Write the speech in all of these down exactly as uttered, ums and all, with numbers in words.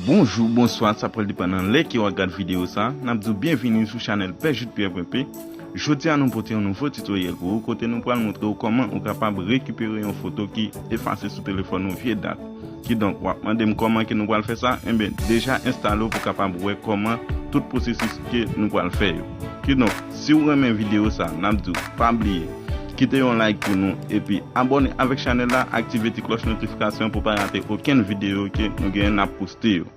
Bonjou, bonswa, sa pral depann nan lè ke w ap gad videyo sa. N ap di w byenvini sou chanèl Pè Jude Pierre P. Jodi a, nou pote yon nouvo titoryèl pou ou, kote nou pral montre w kòman ou kapab rekipere yon foto ki efase sou telefòn ou vye dat. Kidonk, w ap mande m kòman ke nou pral fè sa? Enben, deja enstale w pou w kapab wè kòman tout pwosesis ke nou pral fè yo. Kidonk, si w renmen videyo sa, n ap di w pa bliye kite yon like pou nou, epi abòne avèk chanèl la, aktive ti klòch notifikasyon pou pa rate okenn videyo ke nou genyen n ap poste yo.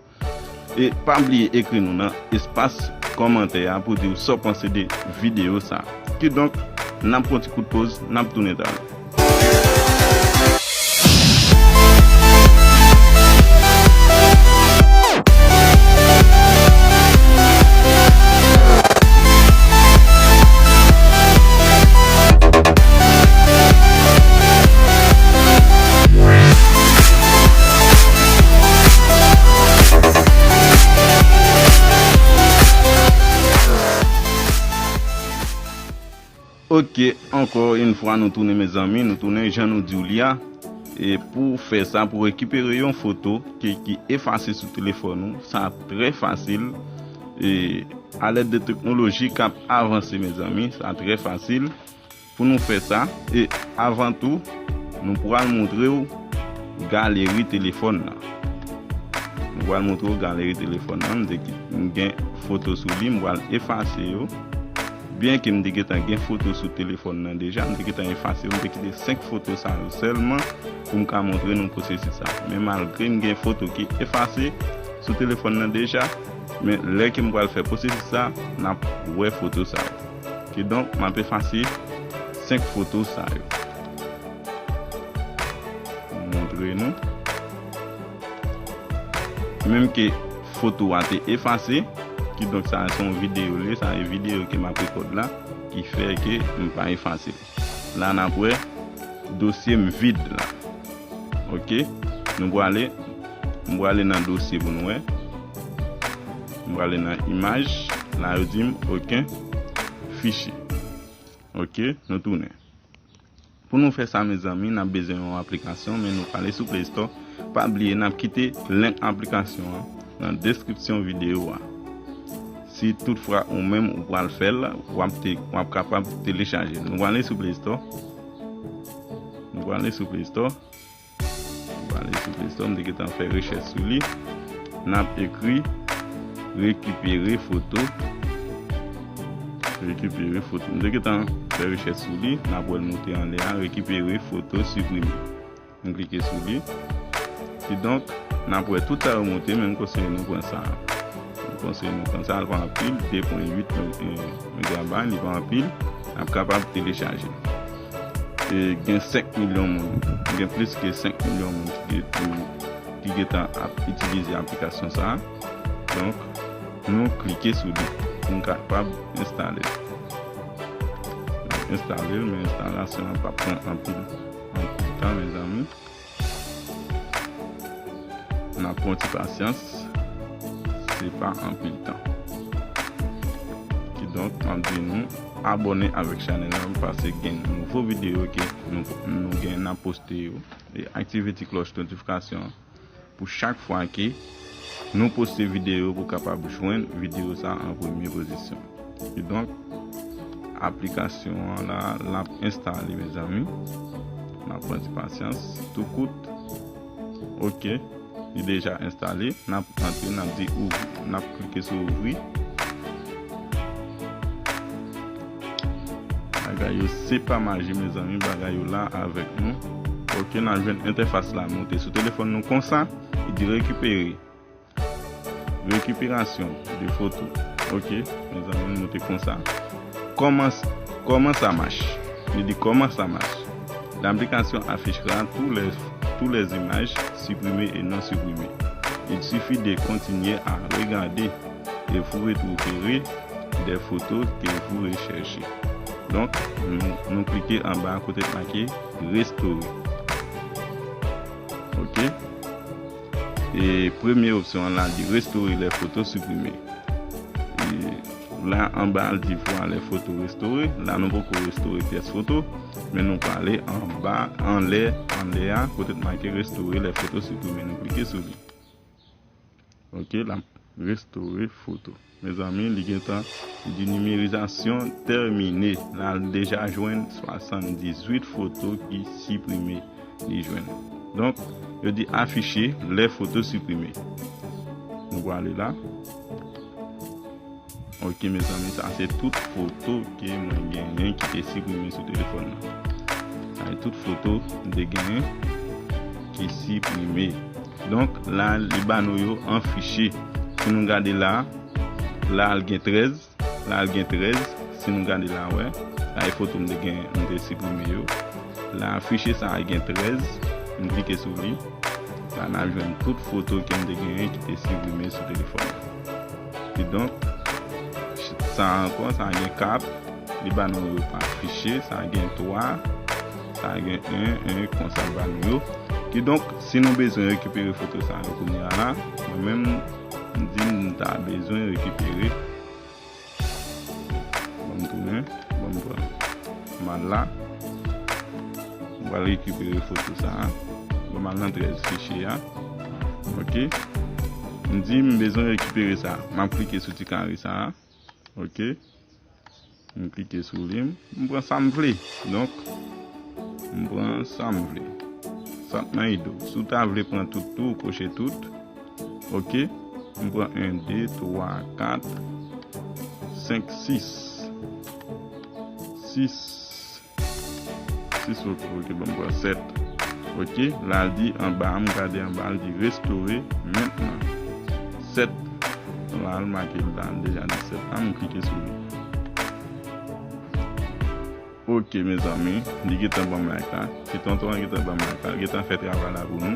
E pa bliye ekri nou nan espas kòmantè a pou di w sa w panse de videyo sa. Kidonk, n ap pran ti kout poz, n ap tounen talè. Ok, ankò yon fwa nou tounen, mezanmi, nou tounen jan nou di w li a. E pou fè sa, pou rekipere yon foto ki, ki efase sou telefòn ou, sa trè fasil. E alèd de teknoloji k ap avanse, mezanmi, sa trè fasil. Pou nou fè sa, e avan tou, nou pral montre w galeri telefòn nan. Nou pral montre w galeri telefòn nan. M te ki-, m gen foto sou li, m pral efase yo. Byenke m te gentan gen foto sou telefòn nan deja, m te gentan efase yo, m te kite senk foto sa yo sèlman pou m ka montre nou pwosesis sa. Men malgre m gen foto ki efase sou telefòn nan deja, men lè ke m pral fè pwosesis sa, n ap wè foto sa yo. Kidonk, m ap efase senk foto sa yo. Montre nou. Menm ke foto a te efase, kidonk sa se yon videyo li, sa se videyo ke m ap rekòd la, ki fè ke m pa efase l. La n ap wè dosye m vid la. Ok, nou prale, m prale nan dosye pou nou wè. M prale nan imaj, la yo di m, ok, fichye. Ok, nou tounen. Pou nou fè sa, mezanmi, n ap bezwen yon aplikasyon, men nou prale sou Play Store. Pa bliye, n ap kite link aplikasyon an nan deskripsyon videyo a. Si toutfwa ou menm ou pral fè l, w ap te, w ap kapab telechaje l. Nou prale sou Play Store. Nou prale sou Play Store. Pale sou Play Store, m te gentan fè rechèch sou li. N ap ekri rekipere foto. Rekipere foto. M te gentan fè rechèch sou li. N ap wè l moute anlè a. Rekipere foto siprime. M klike sou li. Kidonk, n ap wè tout sa yo moute, men m konseye nou pran sa a. M konseye nou pran sa a, li pa anpil, de pwen uit me-, e, megabay, li pa anpil. N ap kapab telechaje. E, gen senk milyon moun, gen plis ke senk milyon moun ki gen, ki gentan ap itilize aplikasyon sa a. Donk, nou klike sou li pou n kapab enstale l. N ap enstale l, men enstalasyon an p ap pran anpil, anpil tan, mezanmi. N ap pran ti pasyans, se pa anpil tan. Kidonk, m ap di nou abòne avèk chanèl la, paske gen nouvo videyo ke nou, nou gen n ap poste yo. E aktive ti klòch notifikasyon an pou chak fwa ke nou poste videyo, pou w kapab jwenn videyo sa an premye pozisyon. Kidonk, aplikasyon an la, l ap enstale, mezanmi. N ap pran ti pasyans, tou kout. Ok, li deja enstale. N ap antre, n ap di ouvri. N ap klike sou ouvri. Bagay yo se pa maji, mezanmi, bagay yo la avèk nou. Ok, n a jwenn entèfas la moute sou telefòn nou konsa, li di rekipere. Rekiperasyon de foto. Ok, mezanmi, moute konsa. Kòman, kòman sa mach? Li di comment ça marche. L'application affichera tous les, tous les images supprimées et non supprimées. Il suffit de continuer à regarder et vous retrouverez des photos que vous recherchez. Donk, nou, nou klike anba kote k make restore. Ok. E premye opsyon an la di restore les photos supprimées. E la anba l di voir les photos restaurées. La nou poko restore pyès foto, men nou prale anba, anlè, anlè a, kote k make restore les photos supprimées. Nou klike sou li. Ok, l ap restore foto. Mezanmi, li gentan di nimerizasyon tèmine. La, l deja jwenn swasanndizuit foto ki siprime. Li jwenn. Donk, yo di afiche lè foto siprime. Nou prale la. Ok, mezanmi, sa se tout foto ke mwen genyen ki te siprime sou telefòn nan. Sa se tout foto m te genyen ki siprime. Donk, la, li ba nou yo an fichye. Si nou gade la, la, l gen trèz. La, l gen trèz. Si nou gade la, wè. Sa e foto m te gen, m te siprime yo. La, fichye sa a gen trèz. M klike sou li. La, n ap jwenn tout foto ke m te genyen ki te siprime sou telefòn nan. Kidonk, sa ankò, sa gen kat. Li ba nou yo pa fichye. Sa gen twa. Sa gen en, en, konsa l ba nou yo. Kidonk, si nou bezwen rekipere foto sa yo kounye a la, mwen menm, m di m ta bezwen rekipere. Ban m tounen, ban m pran. M al la. M pral rekipere foto sa a. Ban m al nan trèz fichye a. Ok. M di m bezwen rekipere sa. M ap klike sou ti kare sa a. Ok. M klike sou li. M pran sa m vle. Donk, m pran sa m vle. Sa k nan ide w. Si w ta vle pran tout tou, ou koche tout. Ok. M pran en, de, twa, kat, senk, sis. Sis. Sis foto. Ok, ban m pran sèt. Ok, la l di anba, m gade anba, l di restore mentnan. Sèt. La, l make la, l deja di sèt la, m klike sou li. Ok, mezanmi, li gentan ban m like la. Se tonton an gentan ban m like la. Li gentan fè travay la pou nou.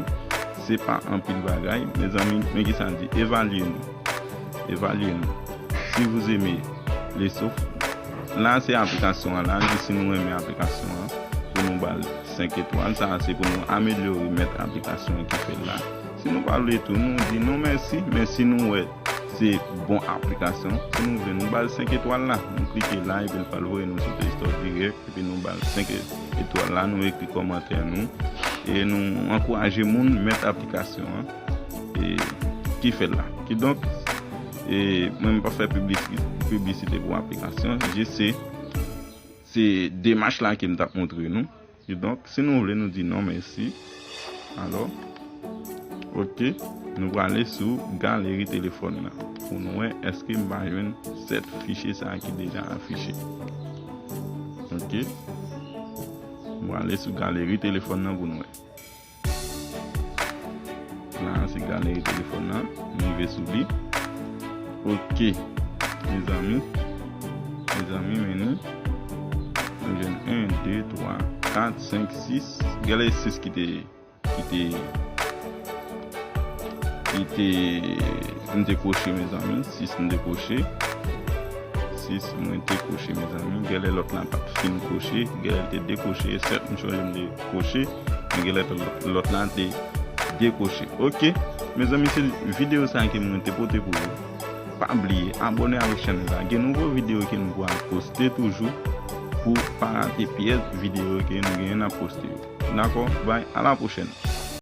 Se pa anpil bagay. Mezanmi, men ki sa l di. Evalye nou. Evalye nou. Si vous aimez les souf. La, se aplikasyon an la. Li di si nou renmen aplikasyon an, pou nou ba l senk etwal. Sa, se pou nou amelyore mèt aplikasyon an ki fè l la. Si nou pa vle tou, nou di non mèsi. Men si nou wè se bon aplikasyon. Si nou vle, nou ba l senk etwal la. Nou klike la, epi l pral voye nou sou Play Store dirèk. Epi nou ba l senk etwal la, nou ekri kòmantè nou. E nou ankouraje moun mèt aplikasyon an. E ki fè l la. Kidonk, e mwen m pa fè piblis-, piblisite pou aplikasyon. Jis se, se demach la ke m t ap montre nou. Kidonk, si nou vle, nou di non mèsi. Alò, ok, nou prale sou galeri telefòn nan pou nou wè èske m pa jwenn sèt fichye sa a ki deja afiche. Ok, m prale sou galeri telefòn nan pou nou wè. La, se galeri telefòn nan. M rive sou li. Ok, mezanmi. Mezanmi, men ni. Nou jwenn en, de, twa, kat, senk, sis. Genlè sis ki te, ki te, ki te, m te koche, mezanmi. Sis m te koche. Sis mwen te koche, mezanmi. Genlè lòt la pa t fin koche. Genlè l te dekoche. Sèt m chonje m te koche. Men genlè lòt, lòt la te dekoche. Ok, mezanmi, se videyo sa ke mwen te pote pou ou. Pa bliye abòne avèk chanèl la. Gen nouvo videyo ke nou pral poste toujou pou pa rate pyès videyo ke nou genyen n ap poste yo. Dakò? Bye, a la pwochèn.